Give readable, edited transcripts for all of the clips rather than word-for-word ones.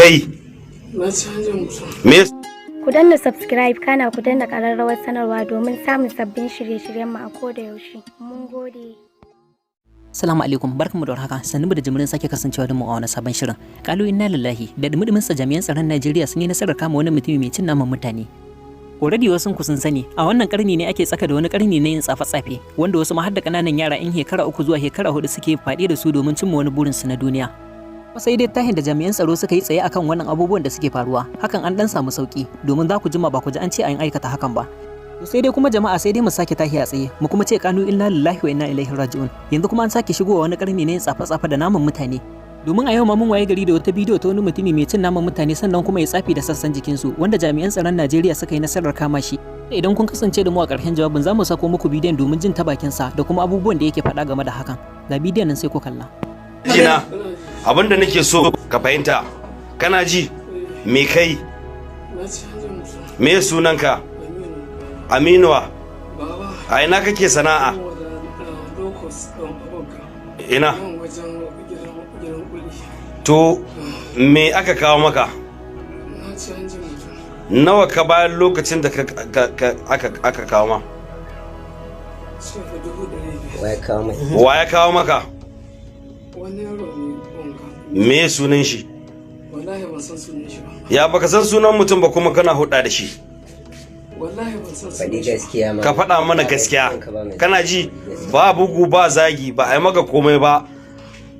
Kai? Na ci hanjin mutum. Me? Ku danna subscribe, kana ku danna ƙararrawar sanarwa domin samun sabbin shirye-shiryenmu a koda yaushe. Mun gode. Assalamu alaikum, barkanmu da warhaka, sannu da jimirin sake kasancewa da mu a wani sabon shirin. Kalu inna lillahi, da dumudumin sa jami'an tsaron Najeriya sun yi nasarar kama wani mutumi mai cin naman mutane. Already wasu ku sun sani, a wannan karni ne ake tsaka da wani karni na yin tsafe-tsafe, wanda wasu ma har da kananan yara in shekara 3 zuwa shekara 4 suke faɗi da su domin cimma wani burinsu na duniya. Sai dai tahin da jami'an tsaro suka yi tsaye akan wannan abubuwan da suke faruwa, hakan an dan samu sauki, domin za ku jima ba ku ji an ce an aikata hakan ba. To sai dai kuma jama'a, sai dai mu sake tahi a tsaye mu kuma ce kanu inna lillahi wa inna ilaihi raji'un. Yanzu kuma an sake shigowa wani karni ne tsafe-tsafe da naman mutane, domin a yau ma mun waye gari da wata bidiyo ta wani mutumi mai cin naman mutane, sannan kuma ya tsafi da sassan jikinsu, wanda jami'an tsaron Najeriya suka yi nasarar kama shi. Idan kun kasance da mu a ƙarshen jawabin, za mu sako muku bidiyon domin jin ta bakin sa da kuma abubuwan da yake faɗa game da hakan. Ga bidiyon nan, sai ku kalla. Jina, abinda nake so ka fahimta, kana ji? Me kai? Na ci hanjin mutum. Me sunanka? Aminu. Aminuwa? Baba. A ina kake sana'a? Locust ɗin Aboka. Ina? Nan wajen gidan kuli. To me aka kawo maka? Na ci hanjin mutum. Nawa ka bayar lokacin da aka kawo ma? Ce fa 500,000. Wa ya kawo mai? Wa ya kawo maka? Wani yaro ne wanka. Me sunan shi? Wallahi ban san sunan shi ba. Ya baka san sunan mutum ba kuma kana hudda da shi? Wallahi ban san Faɗi sunan shi ba. gaskiya ma. Ka faɗa mana gaskiya, kana ji? Ba bugu ba zagi, ba a yi maka komai ba.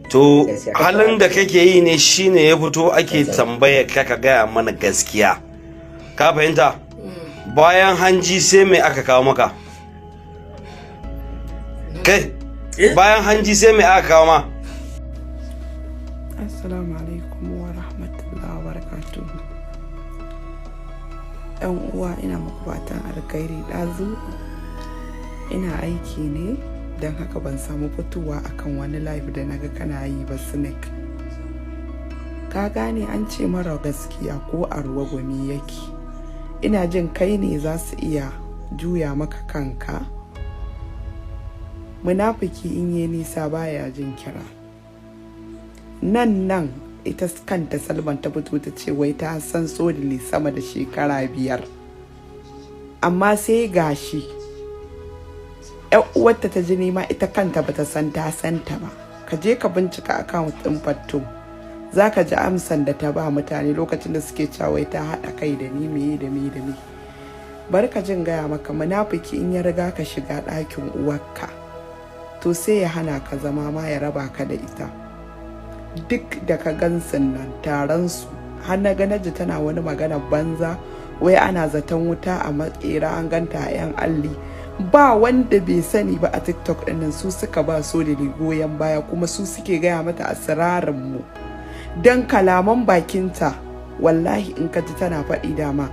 To Gaskiya. halin da kake yi ne shine ya fito ake tambaya ka, ka gaya mana gaskiya, ka fahimta? Bayan hanji sai mai aka kawo maka? Kai, bayan hanji sai mai aka kawo ma? Assalamu alaikum wa rahmatullahi wa barakatuhu. ‘Yan uwa, ina muku fatan alkhairi. Ɗazu ina aiki ne, don haka ban samu fitowa akan wani live da naga kana yi ba, Snake. Ka gane an ce mara gaskiya ko a ruwa gwami yake. Ina jin kai ne za su iya juya maka kanka. Munafiki in yi nisa baya jin kira. Nan nan ita kanta Salman ta fito ta ce wai ta san Sodili sama da shekara 5, amma sai gashi yan uwarta ta ji nema ita kanta bata san ta santa ba. Ka je ka bincika account din Fatto, za ka ji amsan da ta ba mutane lokacin da suke cewa wai ta haɗa kai da ni, meye da me da me. Bari ka jin gaya maka, munafiki in ya riga ka shiga ɗakin uwarka, to sai ya hana ka zama ma, ya raba ka da ita. Duk da ka gansun nan taron su, har na ga Naji tana wani magana banza, wai ana zaton wuta a makera an ganta a yan alli. Ba wanda bai sani ba a TikTok ɗin, su suka ba so da goyon baya, kuma su suke gaya mata asirarin mu, don kalaman bakinta wallahi in ka ji tana faɗi, dama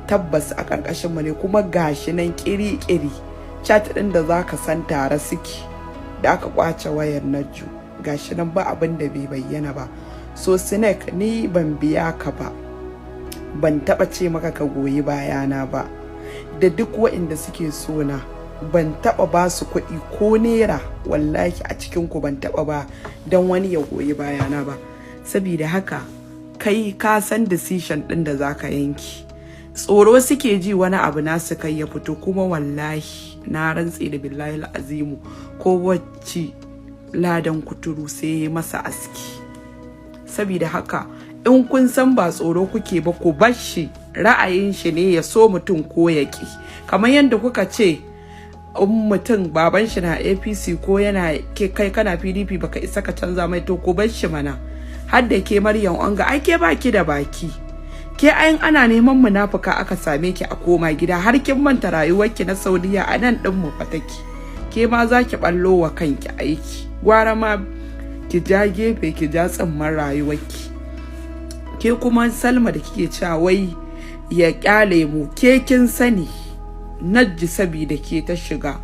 tabbas a ƙarƙashin mu ne. Kuma gashi nan ƙiri-ƙiri chat ɗin da za ka san tare suke da aka kwace wayar Naju, gashi nan ba abin da bai bayyana ba. So Snake, ni ban biya ka ba, ban taba ce maka ka goyi bayana ba. Da duk waɗanda suke sona, ban taba ba su kuɗi ko naira, wallahi a cikin ku ban taba ba don wani ya goyi bayana ba. Saboda haka kai ka san decision ɗin da zaka yanki. Tsoro suke ji wani abu nasu kai ya fito. Kuma wallahi na rantse da billahi azimu, ko wacce ladan kuturu sai ya masa aski. Saboda haka in kun san ba tsoro kuke ba, ku bar shi, ra'ayin shi ne ya so mutum ko ya ki. Kamar yadda kuka ce in mutum baban shi na APC ko yana kai kana PDP, baka isa ka canza mai, to ku bar shi mana. Har da ke Maryam Onga, ai ke baki da baki. Ke ayin ana neman munafuka aka same ki a koma gida, har kin manta rayuwarki na Saudiya. A nan din mu fataki ke ma za ki ballo wa kanki aiki. Gwara ma ki ja gefe, ki ja tsimman rayuwarki. Ke kuma Salma da kike cewa wai ya kyale mu, ke kin sani Najji sabida ke ta shiga.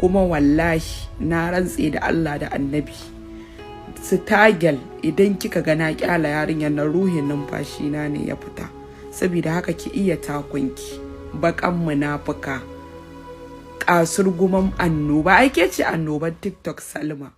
Kuma wallahi na rantse da Allah da Annabi, sitagel, idan kika ga na kyala yarinyar na, ruhin numfashi na ne ya fita. Saboda haka ki iya takunki, bakan munafuka, kasurguman annoba. Ai ke ce annoban TikTok, Salma.